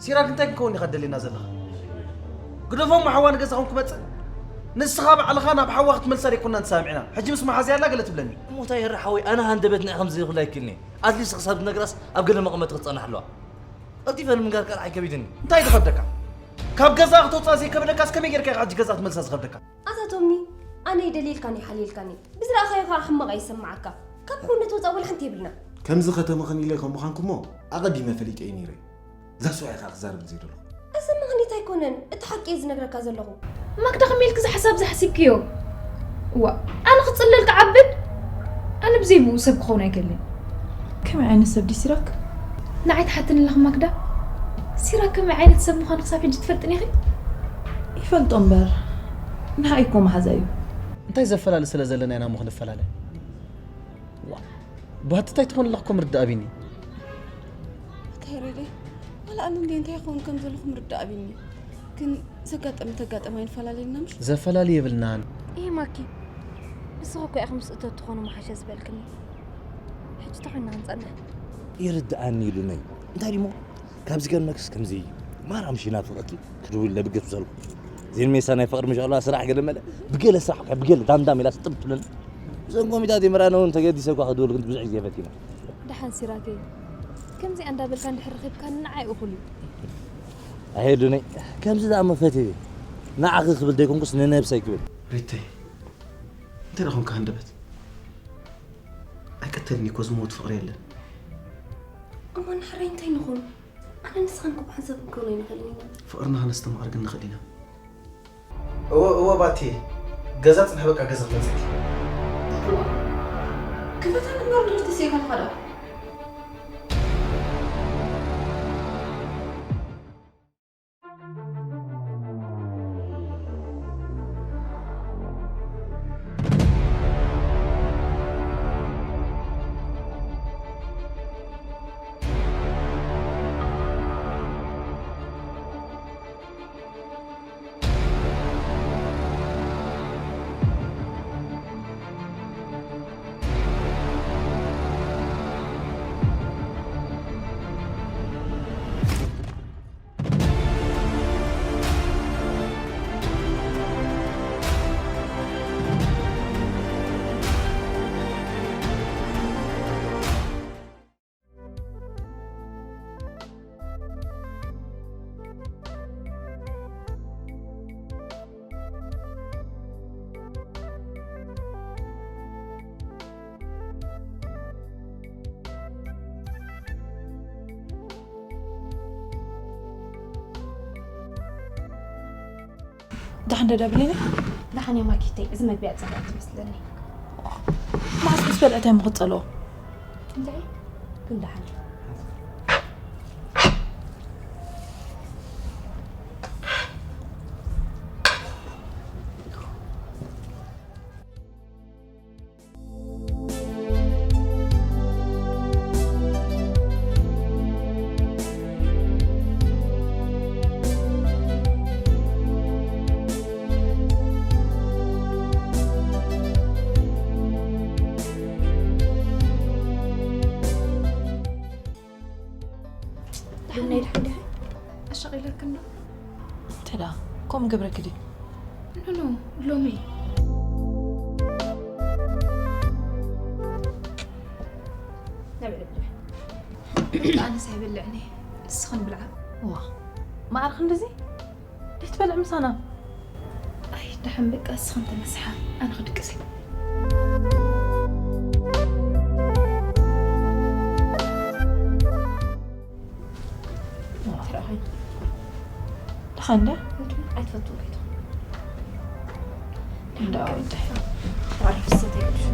ሲራክ እንታይ ክንከውን ኢኻ ደልየና ዘለኻ? ግደፎ እሞ ሓዋ ንገዛኹም ክመጽእ። ንስኻ ባዕልኻ ናብ ሓዋ ክትመልሳ ደይኮናን ተሰማሚዕና። ሕጂ ምስ መሓዝያ ኣላ ገለ ትብለኒ። እሞ እንታይ ይርሓ ሓወይ፣ ኣነ ሃንደበት ንዒ ከም ዘይኽእላ ኣይክእልኒ። ኣትሊስት ክሳብ ትነግራስ ኣብ ገለ መቐመጢ ክትጸንሕ ኣለዋ። ቀልጢፈ ንምንጋር ካልእ ኣይከቢድኒ። እንታይ ዝኸብደካ? ካብ ገዛ ክትወጽኣ ዘይከብደካስ ከመይ ጌርካ ኢኻ ሕጂ ገዛ ክትመልሳ ዝኸብደካ? ኣታ ቶሚ፣ ኣነ ይደልየልካን ይሓልየልካን እየ። ብዝረኣኻዮ ከዓ ሕማቕ ኣይሰማዓካ። ካብ ሕውነት ወፃእ ወላ ሓንቲ የብልና። ከምዚ ከተምኽን ኢለ ከም ምዃንኩሞ ኣቐዲመ ፈሊጠ እየ ነይረ። ዛስ ዋይ ኢኻ ክዛረብ ዘይደለኹ። እዚ ምኽኒት ኣይኮነን፣ እቲ ሓቂ እየ ዝነግረካ ዘለኹ። ማክዳ ከመይ ኢልኪ እዚ ሓሳብ ዝሓሲብክዮ? እዋ፣ ኣነ ክጽለል ክዓብድ? ኣነ ብዘይ ብኡ ሰብ ክኸውን ኣይደልን። ከመይ ዓይነት ሰብ ድዩ ሲራክ? ንዓይ ትሓትኒ ኣለኺ ማክዳ? ሲራክ ከመይ ዓይነት ሰብ ምዃኑ ክሳብ ሕጂ ትፈልጥን ኢኺ? ይፈልጦ እምበር፣ ንዓይ እኮ መሓዛ እዩ። እንታይ ዘፈላሊ ስለ ዘለና ኢና እሞ ክንፈላለ? ዋ፣ ባቲ እንታይ ትኾን ኣለኹ እኮ ምርዳእ ኣቢኒ። እንታይ ረደ? ዋላ ኣነ እንዴ እንታይ ይኸውን ከም ዘለኹ ምርዳእ ኣቢኒ። ግን ዘጋጠመ ተጋጠመ ኣይንፈላለየና ምሽ? ዘፈላሊ የብልናን። ይሄ ማኪ፣ ንስኺ እኮ ኢኺ ምስ እቶ ትኾኑ መሓሸ ዝበልክኒ። ሕጂ ተኾይና ክንጸንሕ። ይርድኣኒ ኢሉ ነይ። እንታይ ዲሞ? ካብዚ ገርመክስ ከምዚ እዩ። ማራ ምሽ ይናፍቐኪ፣ ክድውል ለብገት ብሰልኩ። ዜን ሜሳ ናይ ፍቕሪ ምሽ ኣለዋ ስራሕ ገለ መለ። ብገለ ስራሕ እኳ፣ ብገለ ዳምዳም ኢላ ስጥም ትብለኒ። እዞም ኮሚታት የምራነ እውን ተገዲሰ እኳ ክድውል ግን ብዙሕ ግዜ ፈቲነ። ደሓን ሲራከይ፣ ከምዚኣ እንዳበልካ እንድሕር ረኺብካኒ ንዓይ እኹል እዩ። ኣሄዱነይ፣ ከምዚ ደኣ መፈትየ። ንዓኺ ክብል ዘይኮንኩስ ንነብሰይ ክብል። ሪተይ፣ እንታይ ደኾንካ ሃንደበት? ኣይቀተልኒ እኮ ዝመውት ፍቕሪ የለን። እሞ ንሕረይ እንታይ ንኹን? ኣነ ንስኻን ክቡር ሓንሳብ ክንከውን ኣይንኽእልን ኢና። ፍቕርና ከነስተማቕር ግን ንኽእል ኢና። እወ፣ እወ ባቲ፣ ገዛ ጽንሕ በቃ ገዛ ክመጽእኪ። እዋ፣ ክፈታ እምበር ድርትስ ኢኻ ትኸዳ። ደሓን ደዳ ብሌነ? ደሓን እየ ማኪተይ፣ እዚ መግቢ ኣጸብቕ ትመስለኒ። መዓስ ምስ በልዐ እንታይ ምኽጸልኦ? እንታይ? ግን ደሓን እየ። ቡና ይድሓን ዲኻ? ኣሻቒለክን ዶ? እንታይ ደኣ? ከምኡ ገብረኪ ድዩ? ኖ፣ ኖ፣ ሎሚ። ናይ ብልዕ ብልዕ። በቃ ኣነስ ኣይበልዕን እየ። ንስኽን ብልዓ። እዋ፣ ማዕረ ክንድዚ? ደይትበልዕ ምሳና? ኣይ፣ ደሓን በቃ፣ ንስኽን ተነስሓ፣ ኣነ ክድቅስ እየ። ትረኣኸኝ። ደሓን ዶ? ኣይትፈቱን ከይትኾን። እንዳ ወደ። ዋላ ፍሰት ኣይብልሽ።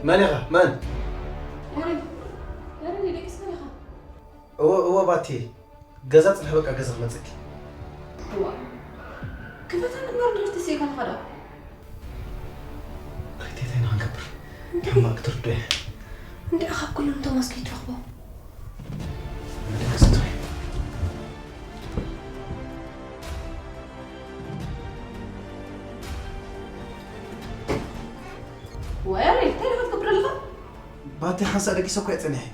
መን ኢኻ? መን? ያሬድ፣ ያሬድ፣ ደቂስካ ዲኻ? እወ፣ እወ፣ ባቴ። ገዛ ጽንሒ፣ በቃ፣ ገዛ ክመጽእኪ። እዋ። ክፈታ እምበር፣ ድሕርቲ ሴካ ትኸዳ። ሕማቕ ክትርዶ እየ። እንዲኣ ካብ ኩሎም ቶማስ ከይትረኽቦ። መደገስቲ ወያኔ እንታይ ኢኻ ትገብር ኣለኻ? ባቲ ሓንሳእ ደቂሰ እኮ እየ ጸኒሐ።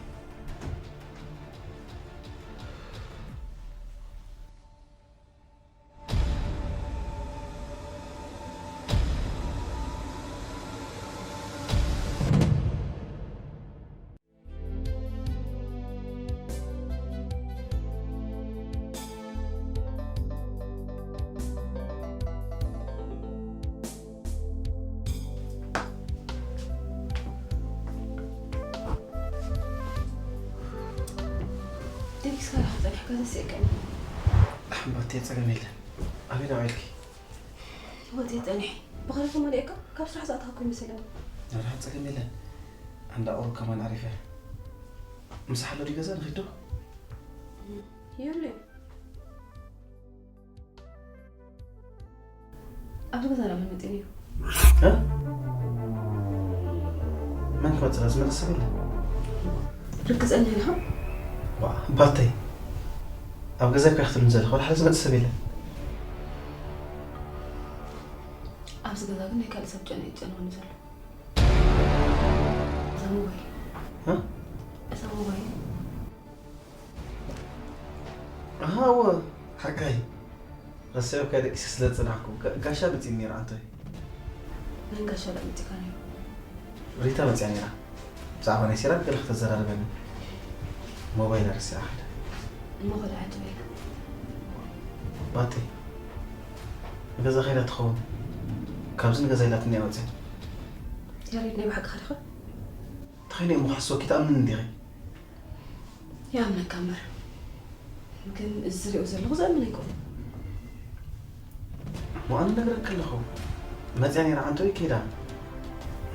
ደቂስካ ዲኻ ጸኒሕካ? ዘስእከኒ። ኣሕምባቴ ጸገም የለን። ኣበይ ደኣ ውዒልኪ? ወጺኤ ጸኒሐ። ብኸልኹ መሊእካ ካብ ስራሕ ዝኣተኻ ኮይኑ መሰለኒ። ኣረ ጸገም የለን። ኣንዳ ቁሩብ ከማን ዓሪፈ። ምሳሕ ኣሎ ድዩ ገዛ ንኺድ ዶ? የለን። ኣብዚ ገዛ ዳ መን መጺኡ ነይሩ? እ? መን ክመጽእ ዝመጽእ ሰብ የለን። ርግጸኛ ኢኻ? ዋ ባተይ ኣብ ገዛ እኮ ክትብልኒ ዘለኹ ወላ ሓደ ዝመጽእ ሰብ የለን። ኣብዚ ገዛ ግን ናይ ካልእ ሰብ ጨና እዩ ዝጨንወኒ ዘሎ። እዛ ሞባይል እ? እዛ ሞባይል ኣሃ እወ ሓካይ ረሲዐካ ደቂሰ ስለ ዝጸናሕኩ ጋ- ጋሻ መጺኒ ነይሩ ኣንቶይ መን ጋሻ ዳ መጺካ ነይሩ? ሪታ መጺኣ ነይራ ብዛዕባ ናይ ሲራክ ገለ ክተዘራርበኒ ሞባይል ረሲዓ ከደ እሞ ከደ ዓዲ በይና ባተይ ንገዛ ከይዳ ትኸውን ካብዚ ንገዛ ኢላትኒ እያ ወጺኣ ያሬድ ናይ ብሓቂ ኸዲኻ እንታይ እሞ ክሓስበኪ ትኣምንኒ እንዲኺ ይኣምነካ እምበር ግን እዚ ዝሪኦ ዘለኹ ዘእምን ኣይኮነ እሞ ኣነ ነግረኪ ኣለኹ መፅያ ነይራ ዓንቶይ ከይዳ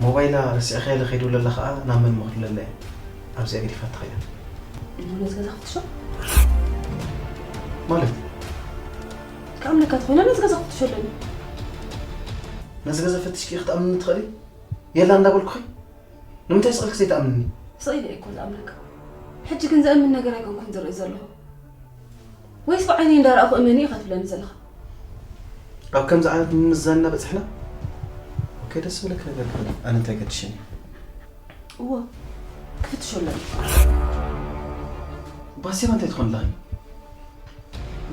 ሞባይላ ረሲዕኻዮ ለ ከይድውለላ ከዓ ናብ መን መኽድለላ እየ ኣብዚኣ ገዲፋ ተኸያ እሞ ነዚ ገዛ ክትሾ ማለት ክኣምነካ ተኾይነ ነዚ ገዛ ክትሾ ኣለኒ ነዚ ገዛ ፈትሽኪ ክትኣምንኒ ትኽእሊ የላ እንዳበልኩኺ ንምንታይ ስቕልኪ ዘይትኣምንኒ ስቕ ኢለ እኮ ዝኣምነካ ሕጂ ግን ዘእምን ነገር ኣይኮንኩን ዝርኢ ዘለኹ ወይስ ብዓይነይ እንዳረኣኹ እመኒ ኢኻ ትብለኒ ዘለኻ ኣብ ከምዚ ዓይነት ምምዛን እናበፅሕና ኦኬ ደስ ዝብለኪ ነገር ግበሪ ኣነ እንታይ ገድሽኒ እዎ ክፍትሾ ኣለኒ ባሴማ እንታይ ትኾን ኣለኺ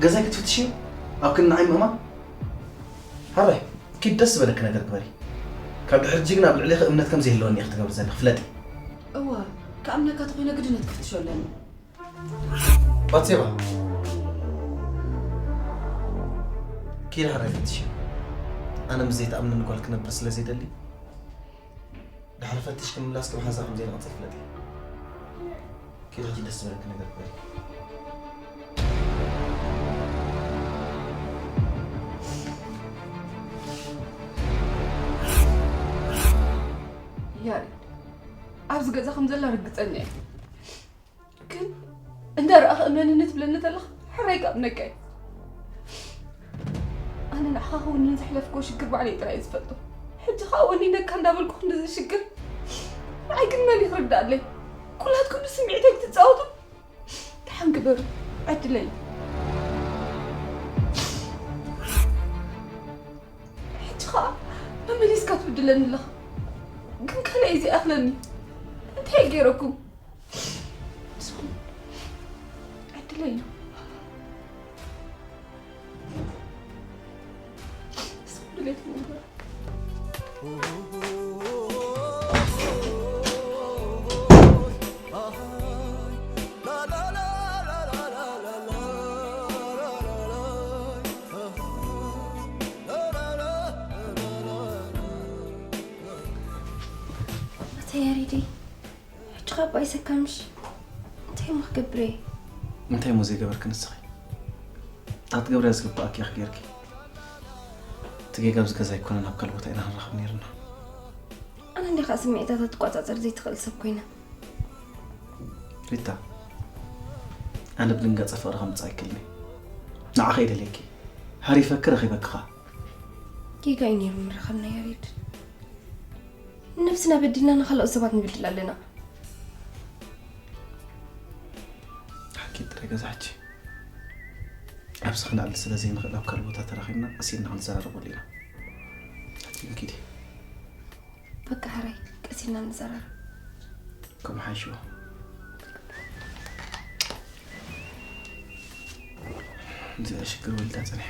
ገዛይ ክትፍትሽ ኣብ ክንዲ ንዓይ ምእማን ሃራይ ኪድ ደስ ዝበለኪ ነገር ግበሪ ካብ ድሕሪ ጅግና ኣብ ልዕሌኺ እምነት ከም ዘይህልወኒ ኢኺ ትገብሪ ዘለኺ ፍለጢ እዋ ክኣምነካ ተኾይነ ግድነት ክፍትሾ ኣለኒ ባሴባ ኪድ ሃራይ ፈትሽ ኣነ ምስ ዘይትኣምነኒ ጓል ክነብር ስለ ዘይደሊ ድሕሪ ፈትሽ ክምላስ ክብሓዛ ከም ዘይንቐፅል ፍለጢ ኪድ ሕጂ ደስ ዝበለኪ ነገር ግበሪ ያሬድ ኣብዚ ገዛ ከም ዘላ ርግፀኛ እየ ግን እንዳረኣኸ እመንኒ ትብለኒ ዘለኻ ሕራይ ክኣምነካ እየ ኣነ ንዓኻ ክውንን ዘሕለፍክዎ ሽግር ባዕለይ ጥራይ እየ ዝፈልጦ ሕጂ ከዓ ወኒነካ እንዳበልኩ ክንዲ ዝሽግር ንዓይ ግን መን ይክርዳኣለይ ኩላትኩም ብስምዒተይ ክትፃወቱ ደሓን ግበሩ ዕድለይ ሕጂ ከዓ መመሊስካ ትብድለኒ ኣለኻ ግን ካልኣይ ዘይኣኽለኒ እንታይ ገይረኩም ንስኹም ዕድለይ እዩ ንስኹም ድሌትኩም ግበሩ ኣታ ያሬደይ ሕጂ ካብ ኣይሰካምሽ እንታይ እሞ ክገብር እየ እንታይ እሞ ዘይገበርኪ ንስኺ እታ ክትገብርያ ዝግብኣኪ ኢኺ ጌርኪ እቲ ጌጋ ኣብዚ ገዛ ኣይኮነን ኣብ ካልእ ቦታ ኢና ክንራኸብ ነይርና ኣነ እንዲኻ ስምዒታታ ትቆፃፀር ዘይትኽእል ሰብ ኮይነ ሪታ ኣነ ብድንጋፀ ፍቕሪ ከምፅእ ኣይክልኒ ንዓኸ ይደልየኪ ሃሪፈኪ ረኺበኪ ኸ ጌጋ እዩ ነይሩ ምርኻብና ያሬድ ነብስና በዲልና ንኻልኦት ሰባት ንብድል ኣለና። ሓቂ ጥረ ገዛች ኣብዚ ክነዕል ስለ ዘይንኽእል ኣብ ካልእ ቦታ ተራኺብና ቀሲልና ክንዘራረበሉ ኢና። ኣቲ ኪዲ። በቃ ሕራይ ቀሲልና ንዘራረብ። ከም ሓይሽዎ። እዚ ሽግር ወልዳ ጽንሕ።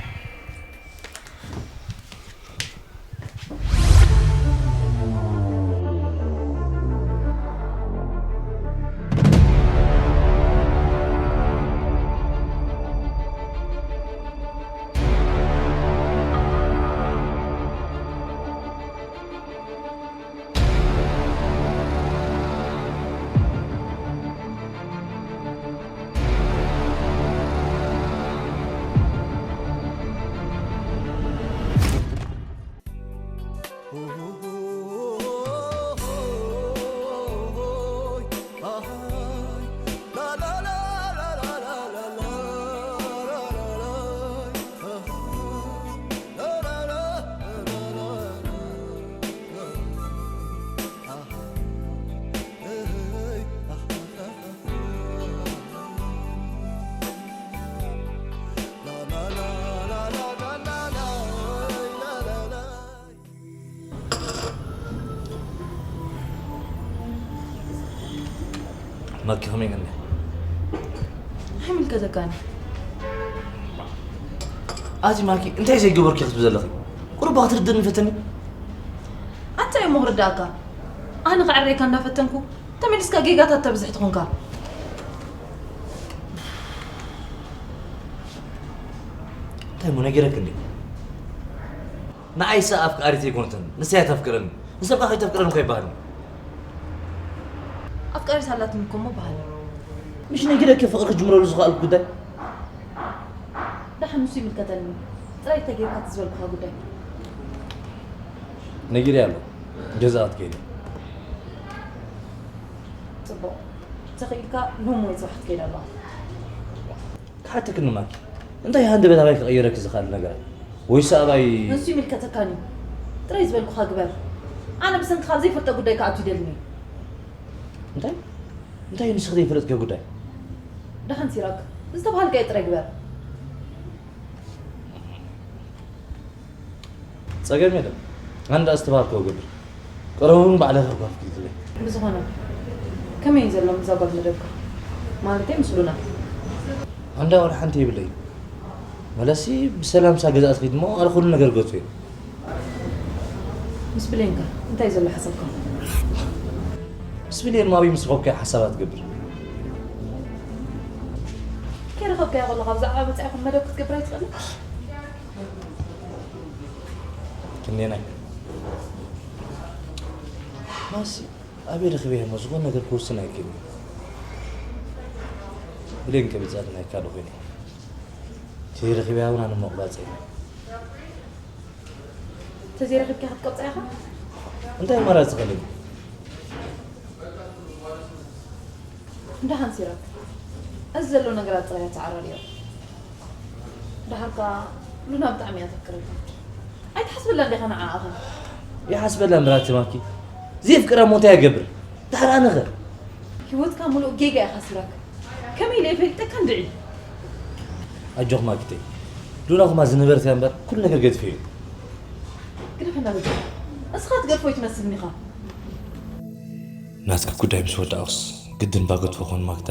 ማኪ ከመይ ገለ? ኣይምልከተካን። ኣቲ ማኪ እንታይ ዘይገበርኪ ክትብ ዘለኺ? ቁሩብ ክትርድእኒ ፈተኒ። ኣንታይ እሞ ክርዳእካ? ኣነ ክዕረየካ እንዳፈተንኩ ተመሊስካ ጌጋታት ተብዝሕ ትኾንካ። እንታይ እሞ ነጊረክ እንዴ? ንዓይሰ ኣፍቃሪት ኣይኮነትን፣ ንሳ እያ ተፍቅረኒ። ንሰብካ ከይተፍቅረኒ እኮ ኣይበሃልን። ኣፍቃሪት ኣላትኒ እኮ እሞ በሃሊ። ምሽ ነጊረኪ ፍቕሪ ክጅምረሉ ዝኸኣልኩ ጉዳይ? ደሓን ንሱ ይምልከተኒ። ጥራይ ተጌርካ እቲ ዝበልኩኻ ጉዳይ። ነጊረያ ኣሎ። ገዛ ክትከይድ። ጽቡቕ። ተኽኢልካ ሎሚ ወይ ጽባሕ ክትከይድ ኣለኻ። ክሓተክኒ ማኪ፣ እንታይ ሃንደበት ኣባይ ክቕይረኪ ዝኽእል ነገር ኣሎ? ወይስ ኣባይ ንሱ ይምልከተካን እዩ። ጥራይ ዝበልኩኻ ግበር። ኣነ ብሰንክኻ ኣብ ዘይፈልጦ ጉዳይ ክኣቱ ይደልን እየ። እንታይ? እንታይ እዩ ንስኺ ዘይፈለጥክዮ ጉዳይ? ደሓን ሲራክ፣ ዝተባሃልካዮ ጥራይ ግበር። ጸገም የለን። ኣነ ደኣ ዝተባሃልክዎ እገብር። ቀረባ እውን ባዕለይ ከጓፍ ክይድለይ። ብዝኾነ፣ ከመይ እዩ ዘሎ ምስዛ ጓል መደብካ? ማለተይ ምስ ሉና። ኣንዳ ወላ ሓንቲ የብለይ። መለሲ ብሰላም ሳ ገዛእ ትኸይድ እሞ ኣነ ኩሉ ነገር ገጹ እየ። ምስ ብሌንከ እንታይ ዘሎ ሓሳብካ? ምስ ብሌን ማቢ ምስ ረኸብካዮ ሓሳባት ትገብር። ከይረኸብካዮ ከለኻ ብዛዕባ መጻኢኹም መደብ ክትገብር ኣይትኽእልን? ክንደየናይ? ማሲ ኣበይ ረኺበ እሞ ዝኾነ ነገር ክውስን ኣይክእልን። ብሌን ከቢጻትና ይካል ኮይኑ። ተይረኺበያ እውን ኣነ መቑራጸይ። ተዘይረኺብካ ክትቀብጻ ኢኻ? እንታይ ኣማራጺ ከለኒ? እንዳ ሓንሲራክ፣ እዚ ዘሎ ነገራት ጥራይ ኣተዓራርዮ። ደሓር ከኣ ሉና ብጣዕሚ እያ ተፍቅረካ። ኣይትሓስበላ እንዲኻ ንዓኣ ኸ? ይሓስበላ እምበር ኣቲ ማኪ፣ ዘየፍቅራ እሞ እንታይ ይገብር? ደሓር ኣነ ኸ? ህይወትካ ምሉእ ጌጋ ኢኻ ሲራክ። ከመይ ኢለ ይፈልጠካ እንድዒ? ኣጆኽ ማኪተይ፣ ሉና ኹማ ዝነበረት እያ እምበር ኩሉ ነገር ገድፈዮ። ግደፈና በጃ። እስኻ ትገድፎ ይትመስልኒ ኢኻ። ናትኪ ጉዳይ ምስ ወዳእኩስ ግድን ባገድፎ ኾን ማክዳ።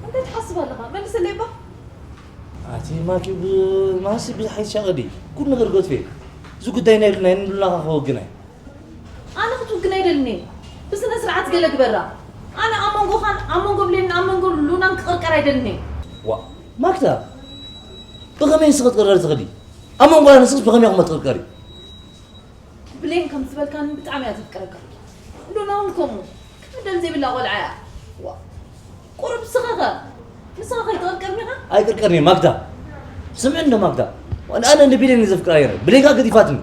እንታይ ትሓስብ ኣለኻ? መልሰለይ እባ። ኣቲ ማኪ ብ-፣ ማሲ ብዝሓይሻ ቐዲ። ኩሉ ነገር ገድፌ። እዚ ጉዳይ ናይ ሉና፣ ናይ ሉናኻ ከወግናይ። ኣነ ክትውግን ኣይደልን እየ። ብስነ ስርዓት ገለ ግበራ። ኣነ ኣብ መንጎኻን ኣብ መንጎ ብሌንን ኣብ መንጎ ሉናን ክቕርቀር ኣይደልን እየ። ዋ፣ ማክዳ፣ ብኸመይ ንስኺ ክትቕርቀሪ ትኽእሊ? ኣብ መንጎና ንስኽስ ብኸመይ ኢኹም ትቕርቀሪ? ብሌን ከም ዝበልካኒ ብጣዕሚ እያ ተፍቅረካ። ሉና እውን ከምኡ። ክብደል ዘይብላ ቆልዓ እያ። ዋ፣ ቁሩብ ንስኻ ኸ? ንስኻ ከይትቕርቀርኒ ኢኻ? ኣይቅርቀርኒ ማክዳ። ስምዒ እንዶ ማክዳ። ዋላ ኣነ ንቢሌን ዘፍቅራ እየ። ብሌን ከኣ ገዲፋትኒ።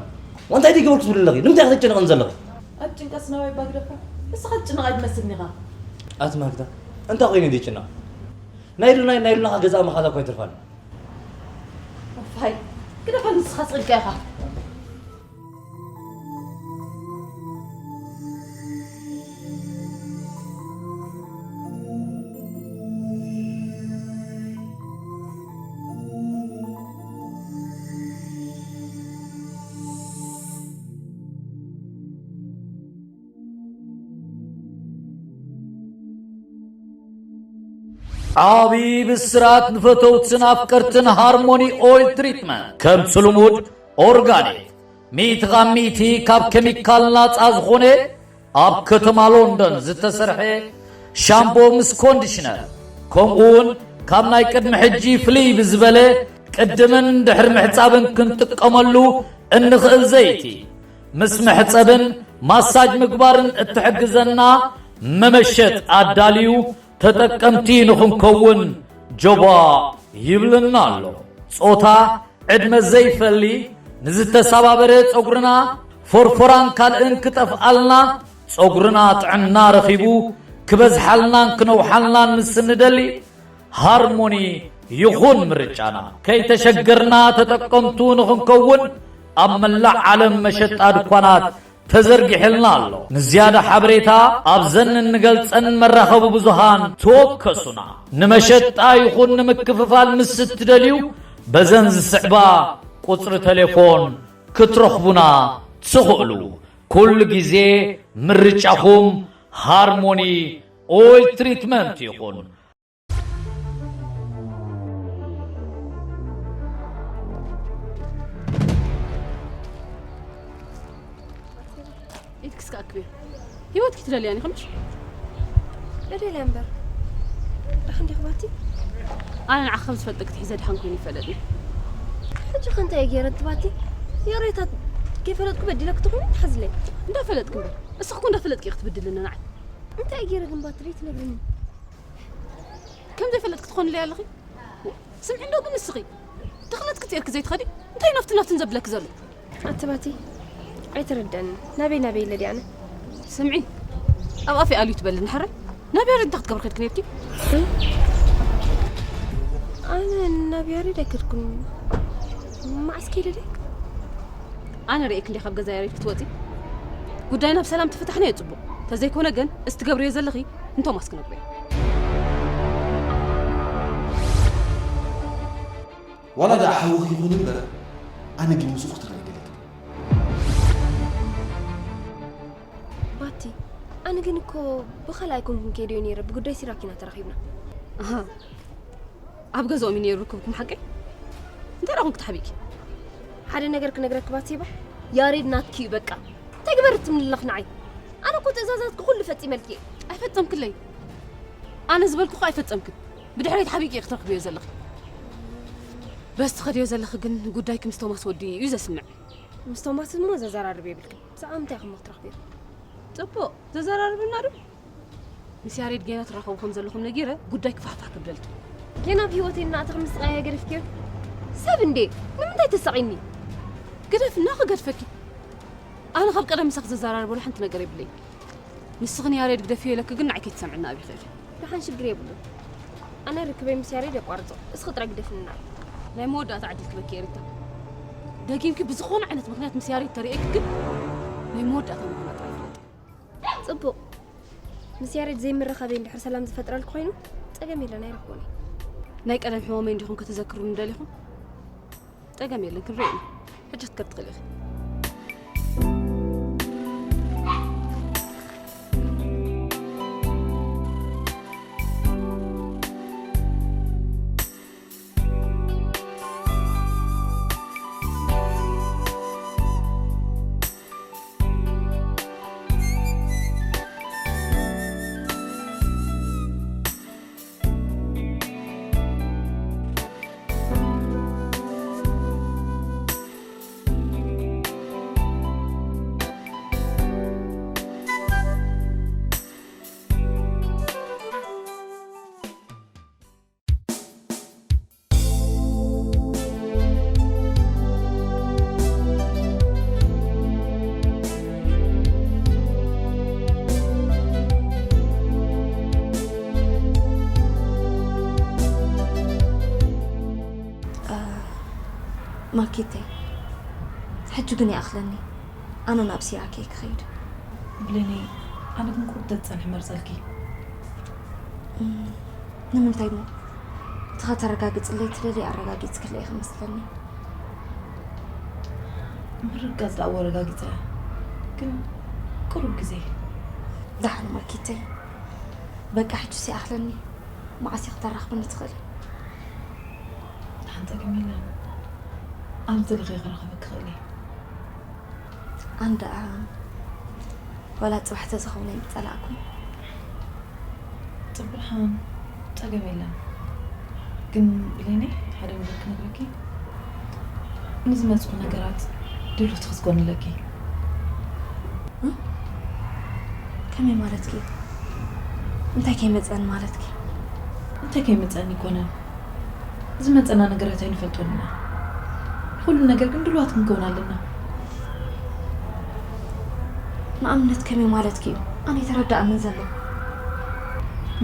ዋንታይ ደይ ገበርኩ ትብሊ ኣለኺ? ንምንታይ ክትጨነቕን ዘለኺ? ኣብ ጭንቀት ናባይ ባግደፋ። ንስኻ ትጭነቕ ኣይትመስልን ኢኻ። ኣቲ ማክዳ፣ እንታይ ኮይነ ደይ ጭነቕ? ናይ ሉና፣ ናይ ሉና ገዛ መኻዛ እኮ ኣይተርፋን። እፋይ፣ ግደፈ፣ ንስኻ ጽንቀ ኢኻ። ዓቢ ብስራት ንፈተውትን ኣፍቀርትን ሃርሞኒ ኦይል ትሪትመንት፣ ከምቲ ልሙድ ኦርጋኒክ፣ ሚእቲ ካብ ሚእቲ ካብ ኬሚካል ናጻ ዝኾነ፣ ኣብ ከተማ ሎንደን ዝተሰርሐ ሻምፖ ምስ ኮንዲሽነር፣ ከምኡውን ካብ ናይ ቅድሚ ሕጂ ፍልይ ብዝበለ ቅድምን ድሕሪ ምሕጻብን ክንጥቀመሉ እንኽእል ዘይቲ፣ ምስ መሕጸብን ማሳጅ ምግባርን እትሕግዘና መመሸጥ ኣዳልዩ ተጠቀምቲ ንኽንከውን ጆባ ይብልና ኣሎ። ጾታ፣ ዕድመ ዘይፈሊ፣ ንዝተሰባበረ ጸጉርና፣ ፎርፎራን ካልእን ክጠፍኣልና፣ ጸጉርና ጥዕና ረኺቡ ክበዝሓልናን ክነውሓልናን ምስ እንደሊ፣ ሃርሞኒ ይኹን ምርጫና። ከይተሸገርና ተጠቀምቱ ንኽንከውን ኣብ መላእ ዓለም መሸጣ ድኳናት ተዘርጊሕልና ኣሎ። ንዝያዳ ሓበሬታ ኣብዘን እንገልጸን መራኸቢ ብዙሃን ተወከሱና። ንመሸጣ ይኹን ንምክፍፋል ምስ እትደልዩ በዘን ዝስዕባ ቁጽሪ ቴሌፎን ክትረኽቡና ትኽእሉ። ኩሉ ግዜ ምርጫኹም ሃርሞኒ ኦይል ትሪትመንት ይኹን። ኢድክስ ክኣክብዮ። ህይወትኪ ትደልያን ኢኺ ምሽ? እደልያ እምበር። ዳሓን ዲኺ ባቲ? ኣነ ንዓኺ ከም ዝፈልጠኪ ትሕዘ ድሓን ኮይኑ ይፈለጥኒ። ሕጂ ከ እንታይ ገይረ እቲ ባቲ? ያሬታት ከይፈለጥኩ በዲለኪ ትኾኒ ትሓዝለይ። እንዳፈለጥኪ እምበር። እስኺ እኮ እንዳፈለጥኪ ኢኺ ትብድልኒ ንዓይ። እንታይ ገይረ ግን ባቲ ደይ ትነግርኒ? ከም ዘይፈለጥኪ ትኾንለይ ኣለኺ? ስምዒ እንዶ ግን ንስኺ ተኽለት ክትየርኪ ዘይትኸዲ እንታይ ናፍቲ ናፍትን ዘብለኪ ዘሎ? ኣቲ ባቲ ኣይተረድኣንን። ናበይ ናበይ ኢለ ድየ ኣነ? ስምዒ ኣብ ኣፈይ ኣልዩ ትበልኒ ሕራይ ናብ ያሬድ እንታይ ክትገብሪ ከድኪ ነርኪ? ኣነ ናብ ያሬድ ኣይከድኩን። መዓስ ከይደ ድየ? ኣነ ርእየኪ እንዲየ ካብ ገዛ ያሬድ ክትወፂ። ጉዳይና ብሰላም ተፈታሕናዮ ፅቡቕ። ተዘይኮነ ግን እስቲ ትገብርዮ ዘለኺ ንቶማስ ክነግሮ እየ። ዋላ ደኣ ሓውኺ ይኹን እምበር ኣነ ግን ምስኡ ክትረኣይ ይደልየኪ። ባቲ ኣነ ግን እኮ ብኻልእ ኣይኮንኩን ከይደዮ ነይረ ብጉዳይ ሲራክ ኢና ተራኺብና። ኣሃ ኣብ ገዛኦም እዩ ነይሩ ርክብኩም ሓቀይ? እንታይ ደኣ ኮንኪ ተሓቢእኪ? ሓደ ነገር ክነግረኪ ባትሴባ፣ ያሬድ ናትኪ እዩ በቃ። እንታይ ግበሪ ትምኒ ኣለኺ ንዓይ? ኣነ እኮ ትእዛዛትኪ ኩሉ ፈጺመልኪ እየ። ኣይፈጸምክለይ። ኣነ ዝበልኩ እኮ ኣይፈጸምክን። ብድሕረይ ተሓቢእኪ ኢኺ ትረኽብዮ ዘለኺ። በዚ ትኸድዮ ዘለኺ ግን ጉዳይኪ ምስ ቶማስ ወዲኡ እዩ ዘስምዕ። ምስ ቶማስ እሞ ዘዘራርብ የብልክን። ብዛዕባ ምንታይ ኢኹም ክትረኽብዮ? ጽቡቕ፣ ዘዘራርብና ዶ? ምስ ያሬድ ጌና ትራኸቡ ከም ዘለኹም ነጊረ ጉዳይ ክፋሕፋሕ ክብለልኪ። ጌና ኣብ ህይወተይ እናእተኺ ምስቓያ ገደፍክዮ። ሰብ እንዴ ንምንታይ ተሳቒኒ? ግደፍና ክገድፈኪ። ኣነ ካብ ቀደም ምሳኺ ዘዘራርበሉ ሓንቲ ነገር የብለይ። ንስኺ ንያሬድ ግደፍዮ ኢለኪ ግን ንዓይ ከይትሰምዕኒ ኣቢኺ ኢኺ። ደሓን ሽግር የብሉን። ኣነ ርክበይ ምስ ያሬድ የቋርጾ። እስኺ ጥራይ ግደፍኒ ንዓይ። ናይ መወዳእታ ዕድል ክበኪ እየ ሪታ። ደጊምኪ ብዝኾነ ዓይነት ምኽንያት ምስ ያሬድ ተርእየኪ ግን ናይ መወዳእታ ምዃና ጥራይ ፍለጢ። ጽቡቕ። ምስ ያሬድ ዘይምርኻበይ እንድሕር ሰላም ዝፈጥረልኪ ኮይኑ ጸገም የለን ኣይረኽቦን እየ። ናይ ቀደም ሕማመይ እንዲኹም ከተዘክሩኒ ደሊኹም? ጸገም የለን ክንርኢ ኢና። ሕጂ ክትከድ ትኽእሊ ኢኺ። ማኪተይ፣ ሕጂ ግን ይኣኽለኒ። ኣነ ናብ ሲራኬ ክኸይድ። ብሌነይ፣ ኣነ ግን ቁሩብ ተትጸንሒ መርጸልኪ። እም፣ ንምንታይ እሞ? እቲ ከተረጋግጽለይ ትደሊ ኣረጋጊጽክለይ ክመስለኒ። ምርጋጽ ደኣ ወረጋጊጸ፣ ግን ቁሩብ ግዜ። ደሓን ማኪተይ፣ በቃ ሕጂ ሲኣኽለኒ። መዓስ ኢኺ ተራኽብኒ ትኽእሊ? ደሓን ጸገም የለን። ኣብ ዝደለኽዮ ክረኽበኪ ክኽእል እየ። ኣንዳ ዋላ ጽባሕ ተዝኸውን ኣይምጸላእኩን። ጽብርሃን ጸገም የለን። ግን ብሌነይ ሓደ ነገር ክነግረኪ። ንዝመጽኹ ነገራት ድልውቲ ክትኮኒ ኣለኪ። እ? ከመይ ማለትኪ? እንታይ ከይመጸኒ ማለትኪ? እንታይ ከይመጸኒ ኣይኮነን። ዝመጸና ነገራት ኣይንፈልጦን ኢና። ንኹሉ ነገር ግን ድልዋት ክንከውን ኣለና። ንኣብነት ከመይ ማለትኪ እዩ? ኣነ ኣይተረዳእንን ዘሎ።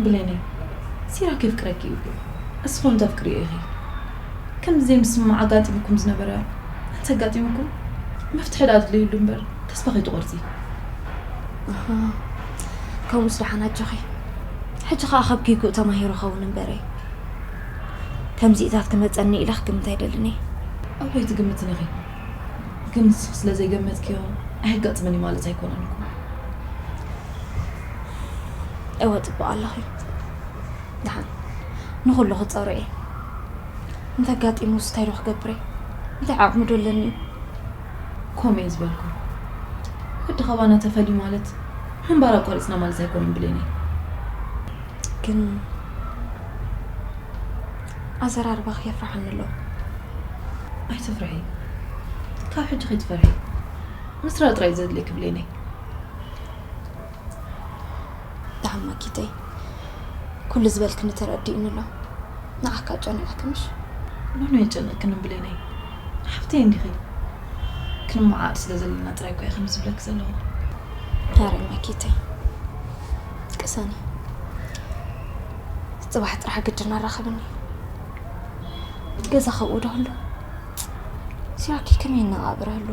ብሌነይ፣ ሲራክ የፍቅረኪ እዩ። እስኺ እውን ተፍቅርዮ ኢኺ። ከምዚ ዘይምስምማዕ ኣጋጢሙኩም ዝነበረ እንተጋጢሙኩም፣ መፍትሒ ደኣ ድለይሉ እምበር ተስፋ ከይትቖርጺ። ኣሃ፣ ከምኡስ ደሓን ኣጆኺ። ሕጂ ኸኣ ካብ ጌግኡ ተማሂሩ ኸውን እምበረይ። ከምዚኢታት ክመጸኒ ኢለ ክግምት ኣይደልን እየ። እወ ኣይትግምትን ኢኺ። ግን ንስኺ ስለ ዘይገመትክዮ ኣየጋጥምን እዩ ማለት ኣይኮነን እኮ። እወ ጽቡቕ ኣለኺ። ደሓን ንኹሉ ክጸሮ እየ። እንተጋጢሙስ እንታይ ዶ ክገብር እየ? እንታይ ዓቕሚ ዶ ኣለኒ? ከምኡ እየ ዝበልኩ። ወዲ ካባና ተፈልዩ ማለት ምንባር ኣቋሪጽና ማለት ኣይኮነን ብሌነይ። ግን ኣዘራርባኺ የፍርሓኒ ኣሎ። ኣይትፍርሒ። ካብ ሕጂ ከይትፈርሒ። ምስራቕ ጥራይ ዘድልየኪ ብሌነይ። ደሓን ማኪተይ፣ ኩሉ ዝበልክኒ ተረዲእኒ ኣሎ። ንዓካ ጨኒቐኪ ምሽ? ኖኖ የጨንቕክን ብሌነይ። ሓፍተይ እንዲኺ። ክንመዓድ ስለ ዘለና ጥራይ እኮ እየ ከምዚ ዝብለኪ ዘለኹ። ኣረ ማኪተይ፣ ቅሰኒ። ጽባሕ ጥራሕ ግድን ኣራኽብኒ። ገዛ ከብኡ ዶ ኣሎ? ሲራኪ ከመይ ይነቓብረሉ?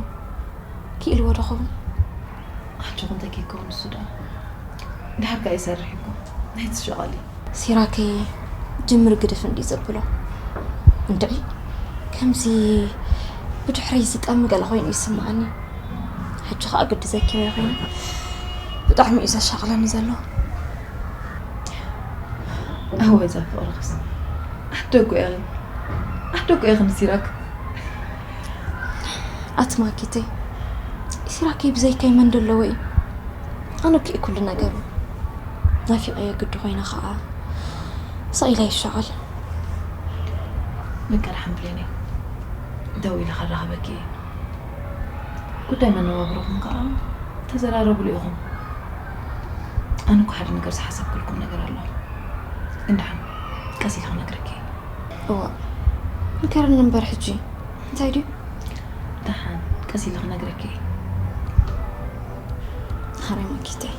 ክኢልዎ ዶ ኸውን? ኣጆኺ እንታይ ከይከውን ንሱ ደኣ። ድሓር ከኣ ይሰርሕ እኮ። ናይ ትሸቐሊ። ሲራኪ ጅምር ግድፍ እንዲ ዘብሎ። እንድዒ፣ ከምዚ ብድሕረይ ዝጠሚ ገለ ኮይኑ ይስምዓኒ። ሕጂ ከኣ ግዲ ዘኪረዮ ኮይኑ ብጣዕሚ እዩ ዘሻቕለኒ ዘሎ። እወ፣ እዛ ፍቕርኽስ ኣደጉ ኢኺ። ኣደጉ ኢኺ ንሲራክ። ኣቲ ማኪተይ፣ ሲራከይ ብዘይካይ መን ዶ ኣለዎ እዩ? ኣነ እኮ እየ ኩሉ ነገሩ። ናፊቐዮ ግዲ ኮይነ ኸኣ ስቕ ኢለ ይሻቐል። በቃ ደሓን ብሌነይ፣ ደው ኢለ ከራኽበኪ እየ። ጉዳይ መነባብሮኹም ከኣ ተዘራረብሉ ኢኹም። ኣነ እኮ ሓደ ነገር ዝሓሰብኩልኩም ነገር ኣሎ። ግን ደሓን ቀስ ኢለ ክነግረኪ እየ። እዋእ፣ ንገርኒ እምበር ሕጂ። እንታይ ድዩ? ደሓን ቀስ ኢለ ክነግረኪ እየ። ሓራይ ማኪተይ።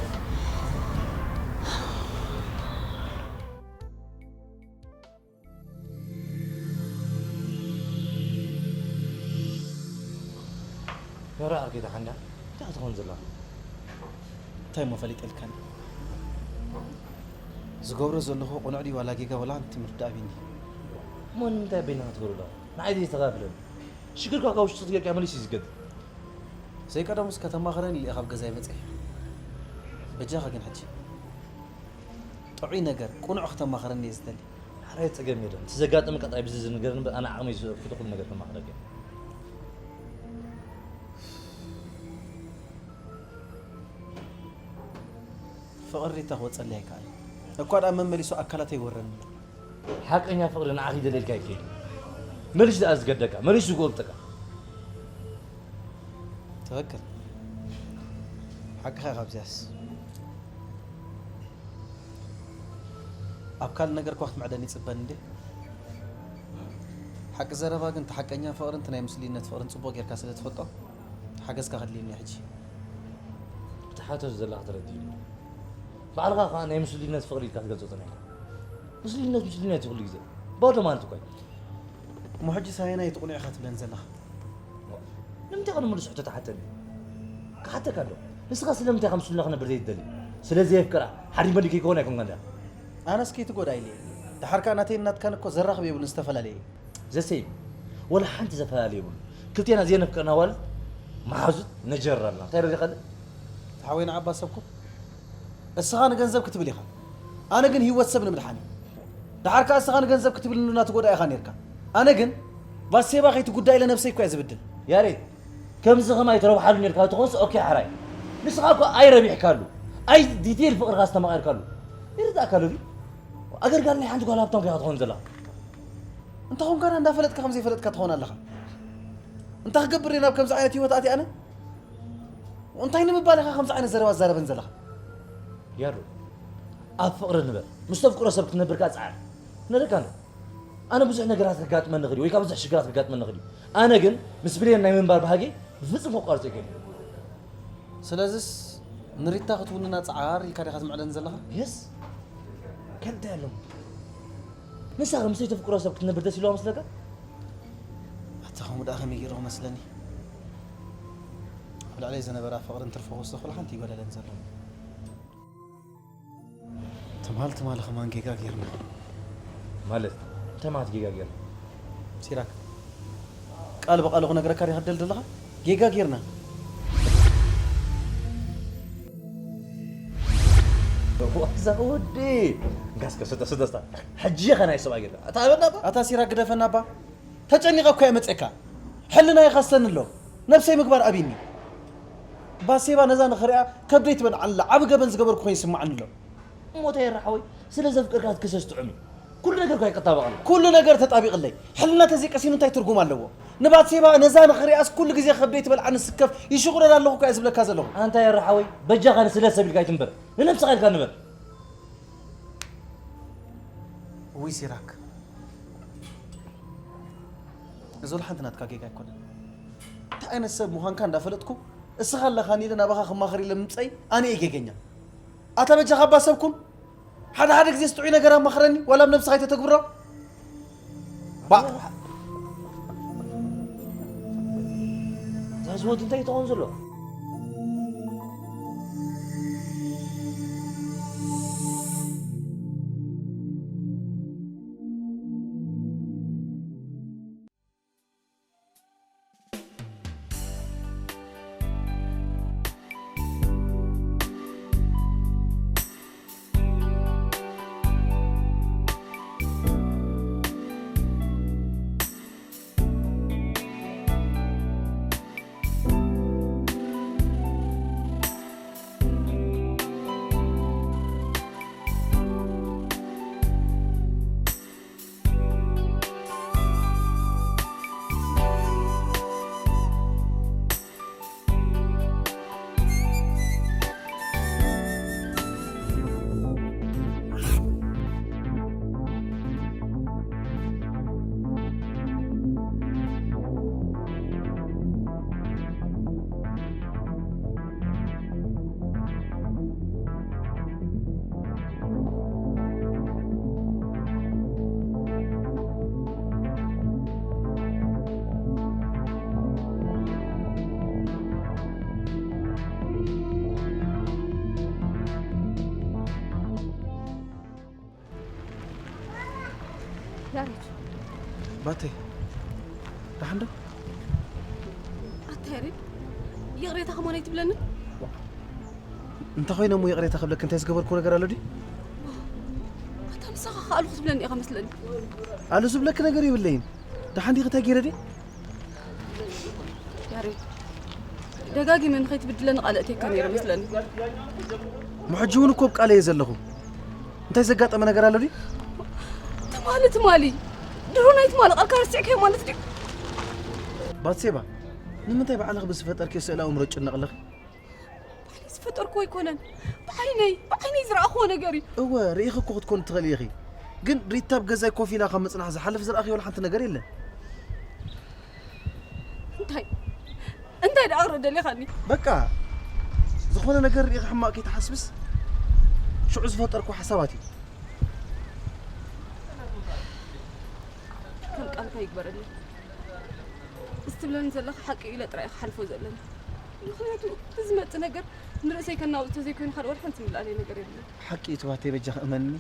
ኖራ ኣርኪ ደሓንዳ እንታይ ክትኾን ዘላ? እንታይ እሞ ፈሊጠልካኒ? ዝገብሮ ዘለኹ ቅኑዕ ድዩ ዋላ ጌጋ ዋላ ሓንቲ ምርዳእ ኣቢኒ። እሞ ንምንታይ በይንኻ ትገብሮ ኣለኻ? ንዓይ ዘየስተኻኽለኒ? ሽግርካ ካብ ውሽጢ ክትገርካ መሊሱ እዩ ዝገድል። ዘይቀደሙስ ከተማኽረኒ ኢለ ካብ ገዛይ መጺኤ። በጃኻ ግን ሕጂ ጥዑይ ነገር፣ ቅኑዕ ከተማኽረኒ እየ ዝደሊ። ሓራይ ጸገም የለን። እቲ ዘጋጠመካ ጥራይ ብዚ ዝንገረኒ እምበር ኣነ ዓቕመይ ዝፈቅዶ ኩሉ ነገር ከማኽረካ እየ። ፍቕሪ ሪታ ክወጸለይ ኣይከኣለን። እኳ ደኣ መመሊሱ ኣካላተይ ይወረኒ። ሓቀኛ ፍቕሪ ንዓኺ ደልየልካ ኣይከይድን። መሊሱ ደኣ ዝገደካ፣ መሊሱ ዝጎብጠካ። ትኽክል። ሓቅኻ ኢኻ ኣብዚኣስ። ኣብ ካልእ ነገር እኳ ክትምዕደኒ ይጽበን እንዴ? ሓቂ ዘረባ ግን፣ እቲ ሓቀኛ ፍቕርን እቲ ናይ ምስሉይነት ፍቕርን ጽቡቕ ጌርካ ስለ ትፈልጦ፣ ሓገዝካ ከድልየኒ እዩ ሕጂ። እቲ ሓቶ ዘለኻ ተረዲኡኒ። ባዕልኻ ከኣ ናይ ምስሉይነት ፍቕሪ ኢልካ ትገልጾ ጸኒሕካ። ምስሉይነት፣ ምስሉይነት እዩ ኩሉ ግዜ። ባዶ ማለት እኮ እዩ። እሞ ሕጂ ሳየናይ እቲ ቅኑዕ ኢኻ ትብለኒ ዘለኻ? እንታይ ቅድሚ ምሉስ ሕቶ ትሓተኒ? ክሓተካ ኣሎ። ንስኻ ስለምንታይ ከም ስሉና ክነብር ዘይትደሊ? ስለ ዘየፍቅራ ሓዲመ ድዩ ከይከውን ኣይኮንካን ድያ? ኣነስ ከይትጎድኣ ኢለ እየ። ደሓር ከኣ ናተይን ናትካን እኮ ዘራኽብ የብሉን፣ ዝተፈላለየ እዩ። ዘሰይ፣ ወላ ሓንቲ ዘፈላለየ የብሉን። ክልቴና ዘየነፍቀርና ዋልድ መሓዙት ነጀር ኣለና። እንታይ ደሊኻ? ተሓወይና ዓባ ሰብኩም? እስኻ ንገንዘብ ክትብል ኢኻ፣ ኣነ ግን ህይወት ሰብ ንምድሓን እዩ። ደሓር ከኣ እስኻ ንገንዘብ ክትብል ንሉና ትጎድኣ ኢኻ ኔርካ። ኣነ ግን ባሴባ ከይትጉዳእ ኢለ ነብሰይ እኮ እየ ዝብድል። ያሬድ፣ ከምዚ ከማይ ትረብሓሉ ኔርካ ትኾንስ ኦኬ ሓራይ። ንስኻ እኮ ኣይረቢሕካሉ፣ ኣይ ዲቴል ፍቕርካ ዝተማቐርካሉ። ይርዳእካ ኣሎ ድዩ? ኣገልጋሊ ናይ ሓንቲ ጓል ሃብታም ከይኻ ትኾን ዘለኻ። እንተ ኾንካ እንዳፈለጥካ ከም ዘይፈለጥካ ትኾን ኣለኻ። እንታይ ክገብር እየ ናብ ከምዚ ዓይነት ህይወት ኣትየ ኣነ? እንታይ ንምባል ኢኻ ከምዚ ዓይነት ዘረባ ትዛረበን ዘለኻ? ያሩ፣ ኣብ ፍቕሪ ንበር። ምስ ተፍቅሮ ሰብ ክትነብር ከኣ ጸዓር። ነደካ እንዶ። ኣነ ብዙሕ ነገራት ከጋጥመኒ ይኽእል እዩ፣ ወይ ከኣ ብዙሕ ሽግራት ከጋጥመኒ ይኽእል እዩ። ኣነ ግን ምስ ብሌን ናይ ምንባር ባህገይ ብፍጹም ከቋርጾ ኣይክእልን። ስለዚስ ንሪታ ክትውንና ጸዓር ኢልካ ዲኻ ትምዕደኒ ዘለኻ? የስ። ካልእ እንታይ ኣሎ? ንሳ ምስ ዘይተፍቅሮ ሰብ ክትነብር ደስ ኢልዋ መስለካ? ኣታ ከምኡ ደኣ ከመይ ገይሩ ክመስለኒ? ኣብ ልዕለይ ዝነበራ ፍቕርን ትርፎ ክወስዶ ኩሉ ሓንቲ ይጎደለን ዘሎ። ትማል ትማል ከማን ጌጋ ጌርና። ማለት? እንታይ ማለት ጌጋ ጌርና? ሲራክ፣ ቃል ብቃሉ ክነግረካ ዲኻ ትደሊ ዘለኻ? ጌጋ ጌርና። ዋዛ ወዲ። እንካ እስከ ስተ-፣ ስተ-፣ ስተ-፣ ሕጂ ኢኻ ናይ ሰብኣይ ጌርካ። ኣታ ኣበና እባ? ኣታ ሲራክ ግደፈና እባ። ተጨኒቐ እኮ እየ መፅእካ። ሕልናይ ይኸሰኒ ኣሎ። ነብሰይ ምግባር ኣብይኒ። ባሴባ ነዛ ንኽሪኣ ከብደይ ትበልዓኒ ኣላ። ዓቢ ገበን ዝገበርኩ ኮይኑ ይስምዓኒ ኣሎ። እሞ እንታይ የራ ሓወይ፣ ስለ ዘፍቅርካ ክትክሰስ ጥዑም እዩ። ኩሉ ነገር እኳ ይጠባበቐልካ። ኩሉ ነገር ተጣቢቕለይ። ሕልና ተዘይቀሲኑ እንታይ ትርጉም ኣለዎ? ንባትሴባ ነዛ ንኽሪኣስ ኩሉ ግዜ ከብደይ ትበልዓኒ ስከፍ ይሽቑረር ኣለኹ እኳ እየ ዝብለካ ዘለኹ። ኣንታ የራ ሓወይ፣ በጃኻ ንስለ ሰብ ኢልካ ኣይትንበር። ንነብስኻ ኢልካ ንበር። ውይ ሲራክ፣ እዚ ወላ ሓንቲ ናትካ ጌጋ ኣይኮነን። እንታይ ዓይነት ሰብ ምዃንካ እንዳፈለጥኩ፣ እስኻ ኣለኻኒ ኢለ ናባኻ ክማኸር ኢለ ምምፀይ ኣነ እየ ጌገኛ። ኣታ በጃኻ ኣባ ሰብ ኩን። ሓደ ሓደ ግዜስ ጥዑይ ነገር ኣማኽረኒ፣ ዋላ ኣብ ነብስኻ ኣይተተግብሮ። ባእ። እዛ ዝወት እንታይ ትኾን ዘሎ? ያሬድ። ባተይ፣ ደሓን ዶ? ኣታ ያሬድ፣ ይቕሬታ ከማን ኣይትብለኒ? እንታይ ኮይነ እሞ ይቕሬታ ክብለክ? እንታይ ዝገበርኩ ነገር ኣሎ ድዩ? ኣታ ንስኻ ከ ኣሉ ክትብለኒ ኢኻ መስለኒ። ኣሉ ዝብለክ ነገር የብለይን። ደሓን ዲኺ? እንታይ ገይረ ድየ? ያሬድ፣ ደጋጊመ ንኸይትብድለኒ ቃል ኣእትየካ ነይረ መስለኒ። እሞ ሕጂ እውን እኮ ኣብ ቃለይ እየ ዘለኹ። እንታይ ዘጋጠመ ነገር ኣሎ ድዩ? ትማሊ፣ ትማሊ፣ ድሮ ናይ ትማሊ ቃልካ ረሲዕካዮ ማለት ድዩ? ባትሴባ፣ ንምንታይ ባዕልኺ ብዝፈጠርክዮ ስእላዊ ኣእምሮ ትጭነቒ ኣለኺ? ባዕለይ ዝፈጠርክዎ ኣይኮነን። ብዓይነይ፣ ብዓይነይ ዝረኣኽዎ ነገር እዩ። እወ፣ ርኢኺ እኮ ክትኮኒ ትኽእሊ ኢኺ። ግን ሪታ ኣብ ገዛይ ኮፍ ኢላ ካብ ምጽናሕ ዝሓልፍ ዝረኣኽዮ ወላ ሓንቲ ነገር የለን። እንታይ? እንታይ ደኣ ክርኢ ደሊኻኒ? በቃ፣ ዝኾነ ነገር ርኢኺ ሕማቕ ከይትሓስብስ፣ ሽዑ ዝፈጠርክዎ ሓሳባት እዩ። ከም ቃልካ ይግበረለይ። እዚ ትብለኒ ዘለኻ ሓቂ ኢለ ጥራይ እየ ክሓልፎ ዘለኒ። ምኽንያቱ እቲ ዝመጽእ ነገር ንርእሰይ ከናውጽ ተዘይኮይኑ ካልእ ወላ ሓንቲ ዝምልኣለይ ነገር የብሉን። ሓቂ እዩ ትባተይ፣ በጃኺ እመንኒ።